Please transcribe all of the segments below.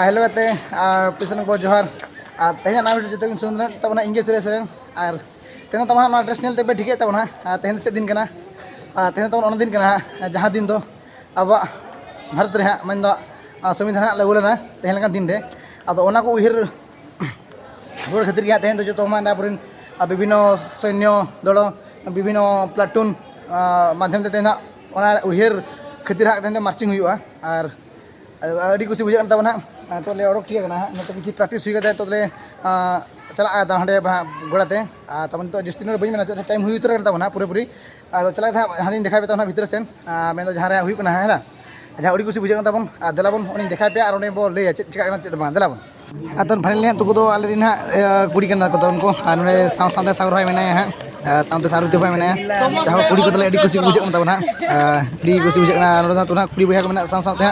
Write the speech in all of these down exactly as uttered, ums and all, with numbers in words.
Hello ᱜᱟᱛᱮ, ᱟᱨ ᱯᱮ ᱥᱟᱱᱟᱢ ᱠᱚ ᱡᱚᱦᱟᱨ᱾ ᱟᱨ ᱛᱮᱦᱮᱧᱟᱜ ᱱᱟᱣᱟ ᱵᱷᱤᱰᱤᱭᱳ ᱡᱚᱛᱚ ᱜᱮ ᱥᱩᱱᱩᱢ ᱨᱮ ᱛᱟᱵᱚᱱᱟ ᱤᱧ ᱜᱮ ᱥᱩᱨᱮᱥ ᱥᱚᱨᱮᱱ᱾ ᱟᱨ ᱛᱮᱦᱮᱧ ᱛᱟᱵᱚᱱᱟ ᱱᱚᱣᱟ ᱰᱨᱮᱥ ᱧᱮᱞ ᱛᱮᱯᱮ ᱴᱷᱤᱠᱟᱹᱭᱮᱫ ᱛᱟᱵᱚᱱᱟ, ᱟᱨ ᱛᱮᱦᱮᱧ ᱫᱚ ᱪᱮᱫ ᱫᱤᱱ ᱠᱟᱱᱟ? ᱟᱨ ᱛᱮᱦᱮᱧ ᱛᱟᱵᱚᱱ ᱚᱱᱟ ᱫᱤᱱ ᱠᱟᱱᱟ ᱦᱟᱸᱜ, ᱡᱟᱦᱟᱸ ᱫᱤᱱ ᱫᱚ ᱟᱵᱚᱣᱟᱜ ᱵᱷᱟᱨᱚᱛ ᱨᱮ ᱦᱟᱸᱜ, ᱢᱮᱱᱫᱚ ᱟᱨ ᱥᱚᱝᱵᱤᱫᱷᱟᱱ ᱦᱟᱸᱜ ᱞᱟᱹᱜᱩ ᱞᱮᱱᱟ ᱛᱮᱦᱮᱧ ᱞᱮᱠᱟᱱ ᱫᱤᱱ ᱨᱮ᱾ ᱟᱫᱚ ᱚᱱᱟ ᱠᱚ ᱩᱭᱦᱟᱹᱨ ᱨᱩᱣᱟᱹᱲ ᱠᱷᱟᱹᱛᱤᱨ ᱜᱮ ᱦᱟᱸᱜ ᱛᱮᱦᱮᱧ ᱫᱚ ᱡᱚᱛᱚ ᱢᱟᱱᱮ ᱟᱵᱚᱨᱮᱱ ᱟᱨ ᱵᱤᱵᱷᱤᱱᱱᱚ ᱥᱚᱭᱱᱚ ᱫᱚᱲ, ᱵᱤᱵᱷᱤᱱᱱᱚ ᱯᱞᱟᱴᱩᱱ ᱟᱨ ᱢᱟᱫᱽᱫᱷᱚᱢ ᱛᱮ ᱛᱮᱦᱮᱧ ᱦᱟᱸᱜ ᱚᱱᱟ ᱩᱭᱦᱟᱹᱨ ᱠᱷᱟᱹᱛᱤᱨ ᱦᱟᱸᱜ ᱛᱮᱦᱮᱧ ᱫᱚ ᱢᱟᱨᱪᱤᱝ ᱦᱩᱭᱩᱜᱼᱟ᱾ ᱟᱨ ᱟᱹᱰᱤ ᱠᱩᱥᱤ ᱵᱩᱡᱷᱟᱹᱜ ᱠᱟᱱ ᱛᱟᱵᱚᱱᱟ ᱦᱟᱸᱜ᱾ ᱟᱨ ᱱᱤᱛᱚᱜ ᱞᱮ ᱚᱰᱚᱠ ᱴᱷᱤᱠ ᱟᱠᱟᱱᱟ ᱦᱟᱸᱜ, ᱱᱤᱛᱚᱜ ᱠᱤᱪᱷᱩ ᱯᱨᱮᱠᱴᱤᱥ ᱦᱩᱭ ᱠᱟᱛᱮ ᱱᱤᱛᱚᱜ ᱞᱮ ᱟᱨ ᱪᱟᱞᱟᱜᱼᱟ ᱦᱟᱸᱜ ᱦᱟᱸᱰᱮ ᱵᱟᱝ ᱜᱚᱲᱟ ᱛᱮ᱾ ᱟᱨ ᱛᱟᱵᱚᱱ ᱱᱤᱛᱚᱜ ᱡᱟᱹᱥᱛᱤ ᱱᱚᱰᱮ ᱵᱟᱹᱧ ᱢᱮᱱᱟ, ᱪᱮᱫᱟᱜ ᱥᱮ ᱴᱟᱭᱤᱢ ᱦᱩᱭ ᱩᱛᱟᱹᱨ ᱟᱠᱟᱱ ᱛᱟᱵᱚᱱᱟ ᱦᱟᱸᱜ ᱯᱩᱨᱟᱹᱯᱩᱨᱤ᱾ ᱟᱫᱚ ᱪᱟᱞᱟᱜ ᱠᱟᱛᱮ ᱦᱟᱸᱜ ᱦᱟᱸᱰᱮᱧ ᱫᱮᱠᱷᱟᱣ ᱯᱮ ᱛᱟᱵᱚᱱᱟ ᱦᱟᱸᱜ ᱵᱷᱤᱛᱨᱤ ᱥᱮᱱ, ᱟᱨ ᱢᱮᱱᱫᱚ ᱡᱟᱦᱟᱸ ᱨᱮ ᱦᱩᱭᱩᱜ ᱠᱟᱱᱟ ᱦᱟᱸᱜ, ᱦᱮᱸ ᱱᱟ? ᱡᱟᱦᱟᱸ ᱟᱹᱰᱤ ᱠᱩᱥᱤ ᱵᱩᱡᱷᱟᱹᱜ ᱠᱟᱱ ᱛᱟᱵᱚᱱ᱾ ᱟᱨ ᱫᱮᱞᱟ ᱵᱚᱱ ᱚᱸᱰᱮᱧ ᱫᱮᱠᱷᱟᱣ ᱯᱮᱭᱟ ᱟᱨ ᱚᱸᱰᱮ ᱵᱚ ᱞᱟᱹᱭᱟ ᱪᱮᱫ ᱪᱤᱠᱟᱹᱜ ᱠᱟᱱᱟ ᱪᱮᱫ ᱵᱟᱝ᱾ ᱫᱮᱞᱟ ᱵᱚᱱ᱾ ᱟᱨ ᱛᱚ ᱯᱷᱟᱭᱱᱟᱞ ᱦᱟᱸᱜ ᱱᱩᱠᱩ ᱫᱚ ᱟᱞᱮᱨᱮᱱ ᱦᱟᱸᱜ ᱤᱭᱟᱹ ᱠᱩᱲᱤ ᱠᱟᱱᱟ ᱠᱚ ᱛᱟᱵᱚᱱ ᱠᱚ, ᱟᱨ ᱱᱚᱰᱮ ᱥᱟᱶ ᱥᱟᱶᱛᱮ ᱥᱟᱜᱚᱨ ᱵᱷᱟᱭ ᱢᱮᱱᱟᱭᱟ ᱦᱟᱸᱜ, ᱟᱨ ᱥᱟᱶᱛᱮ ᱥᱟᱨᱩᱛᱤ ᱵᱷᱟᱭ ᱢᱮᱱᱟᱭᱟ᱾ ᱡᱟᱦᱟᱸ ᱠᱩᱲᱤ ᱠᱚ ᱛᱟᱞᱮ ᱟᱹᱰᱤ ᱠᱩᱥᱤ ᱵᱩᱡᱷᱟᱹᱜ ᱠᱟᱱ ᱛᱟᱵᱚᱱᱟ ᱦᱟᱸᱜ, ᱟᱨ ᱟᱹᱰᱤ ᱠᱩᱥᱤ ᱵᱩᱡᱷᱟᱹᱜ ᱠᱟᱱᱟ᱾ ᱱᱚᱰᱮ ᱫᱚ ᱦᱟᱸᱜ ᱛᱚ ᱦᱟᱸᱜ ᱠᱩᱲᱤ ᱵᱚᱭᱦᱟ ᱠᱚ ᱢᱮᱱᱟᱜ ᱥᱟᱶ ᱥᱟᱶᱛᱮ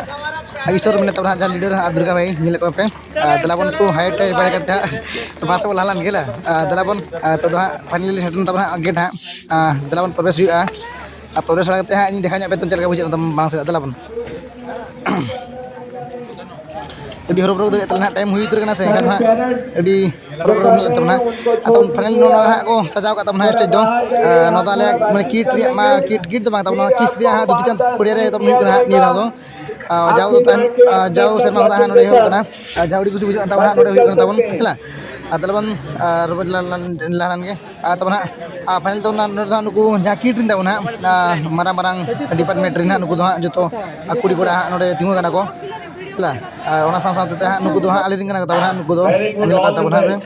ᱦᱟᱸᱜ ᱤᱥᱚᱨ ᱢᱮᱱᱟᱭ ᱛᱟᱵᱚᱱᱟ ᱦᱟᱸᱜ, ᱡᱟᱦᱟᱸ ᱞᱤᱰᱟᱨ ᱦᱟᱸᱜ ᱫᱩᱨᱜᱟ ᱵᱷᱟᱭ ᱧᱮᱞᱮᱫ ᱠᱚᱣᱟ ᱯᱮ᱾ ᱟᱨ ᱫᱮᱞᱟ ᱵᱚᱱ ᱠᱚ ᱦᱟᱭ ᱴᱟᱭ ᱵᱟᱲᱟ ᱠᱟᱛᱮ ᱦᱟᱸᱜ ᱵᱟᱥ ᱵᱚᱱ ᱞᱟᱦᱟ ᱞᱮᱱ ᱜᱮ ᱞᱟ᱾ ᱟᱨ ᱫᱮᱞᱟ ᱵᱚᱱ, ᱟᱨ ᱱᱤᱛᱚᱜ ᱫᱚ ᱦᱟᱸᱜ ᱯᱷᱟᱭᱱᱟᱞᱤ ᱥᱮᱴᱮᱨ ᱮᱱ ᱛᱟᱵᱚᱱᱟ ᱦᱟᱸᱜ ᱜᱮᱴ ᱦᱟᱸᱜ᱾ ᱟᱨ ᱫᱮᱞᱟ ᱵᱚᱱ ᱯᱨᱚᱵᱮᱥ ᱦᱩᱭᱩᱜᱼᱟ᱾ ᱟᱨ ᱯᱨᱚᱵᱮᱥ ᱵᱟᱲᱟ ᱠᱟᱛᱮ ᱦᱟᱸᱜ ᱤᱧ ᱫᱮᱠᱷᱟᱣ ᱧᱚᱜ ᱯᱮ ᱛᱚ ᱪᱮᱫ ᱞᱮᱠᱟ ᱵᱩᱡᱷᱟᱹᱜ ᱠᱟᱱᱟ ᱵᱟᱝ ᱥᱮ᱾ ᱫᱮᱞᱟ ᱵᱚᱱ ᱟᱹᱰᱤ ᱦᱚᱨᱚᱵᱚᱨᱚ ᱫᱟᱲᱮᱭᱟᱜ ᱛᱟᱞᱮ ᱦᱟᱸᱜ, ᱴᱟᱭᱤᱢ ᱦᱩᱭ ᱩᱛᱟᱹᱨ ᱠᱟᱱᱟ ᱥᱮ, ᱮᱱᱠᱷᱟᱱ ᱦᱟᱸᱜ ᱟᱹᱰᱤ ᱦᱚᱨᱚᱵᱚᱨᱚ ᱢᱮᱱᱟᱜ ᱛᱟᱵᱚᱱᱟ᱾ ᱟᱫᱚ ᱯᱷᱟᱭᱱᱟᱞ ᱱᱚᱣᱟ ᱦᱟᱸᱜ ᱠᱚ ᱥᱟᱡᱟᱣ ᱠᱟᱜ ᱛᱟᱵᱚᱱᱟ ᱥᱴᱮᱡᱽ ᱫᱚ᱾ ᱟᱨ ᱱᱚᱣᱟ ᱫᱚ ᱟᱞᱮᱭᱟᱜ ᱢᱟᱱᱮ ᱠᱤᱴ ᱨᱮᱭᱟᱜ ᱢᱟ, ᱠᱤᱴ, ᱠᱤᱴ ᱫᱚ ᱵᱟᱝ ᱛᱟᱵᱚᱱᱟ, ᱠᱤᱥ ᱨᱮᱭᱟᱜ ᱦᱟᱸᱜ ᱫᱷᱩᱛᱤ ᱪᱟᱸᱫ ᱯᱚᱨᱤᱭᱟ ᱨᱮ ᱮᱛᱚᱢ ᱦᱩᱭᱩᱜ ᱠᱟᱱᱟ ᱦᱟᱸᱜ ᱱᱤᱭᱟᱹ ᱫᱷᱟᱣ ᱫᱚ᱾ ᱟᱨ ᱡᱟᱣ ᱫᱚ ᱛᱟᱦᱮᱱ, ᱟᱨ ᱡᱟᱣ ᱥᱮᱨᱢᱟ ᱠᱷᱚᱱᱟᱜ ᱦᱟᱸᱜ ᱱᱚᱰᱮ ᱦᱩᱭᱩᱜ ᱠᱟᱱᱟ᱾ ᱟᱨ ᱡᱟᱣ ᱟᱹᱰᱤ ᱠᱩᱥᱤ ᱵᱩᱡᱷᱟᱹᱜ ᱠᱟᱱ ᱛᱟᱵᱚᱱᱟ ᱦᱟᱸᱜ ᱱᱚᱰᱮ ᱦᱩᱭᱩᱜ ᱠᱟᱱ ᱛᱟᱵᱚᱱ, ᱦᱮᱸ ᱞᱟ᱾ ᱟᱨ ᱛᱟᱦᱞᱮ ᱵᱚᱱ, ᱟᱨ ᱵᱚᱱ ᱞᱟ-, ᱞᱟ-, ᱞᱟᱦᱟ ᱞᱮᱱ ᱜᱮ᱾ ᱟᱨ ᱛᱟᱵᱚᱱ ᱦᱟᱸᱜ, ᱟᱨ ᱯᱷᱟᱭᱱᱟᱞ ᱫᱚ ᱚᱱᱟ, ᱱᱚᱰᱮ ᱫᱚ ᱦᱟᱸᱜ ᱱᱩᱠᱩ ᱡᱟᱦᱟᱸ ᱠᱤᱴ ᱨᱮᱱ ᱛᱟᱵᱚᱱ ᱦᱟᱸᱜ, ᱟᱨ ᱢᱟᱨᱟᱝ ᱢᱟᱨᱟᱝ ᱰᱤᱯᱟᱨᱴᱢᱮᱱᱴ ᱨᱮᱱ ᱦᱟᱸᱜ ᱱᱩᱠᱩ ᱫᱚ ᱦᱟᱸᱜ ᱡᱚᱛᱚ ᱠᱩᱲᱤ ᱠᱚᱲᱟ ᱦᱟᱸᱜ ᱱᱚᱰᱮ ᱛᱤᱸᱜᱩ ᱠᱟᱱᱟ ᱠᱚ᱾ ᱦᱮᱸ ᱞᱟ᱾ ᱟᱨ ᱚᱱᱟ ᱥᱟᱶ ᱥᱟᱶ ᱛᱮ ᱦᱟᱸᱜ ᱱᱩᱠᱩ ᱫᱚ ᱦᱟᱸᱜ ᱟᱞᱮ ᱨᱮᱱ ᱠᱟᱱᱟ ᱠᱚ ᱛᱟᱵᱚᱱ ᱦᱟᱸᱜ, ᱱᱩᱠᱩ ᱫᱚ ᱧᱮᱞᱚᱜ ᱠᱟᱱ ᱛᱟᱵᱚᱱ ᱦᱟᱸᱜ᱾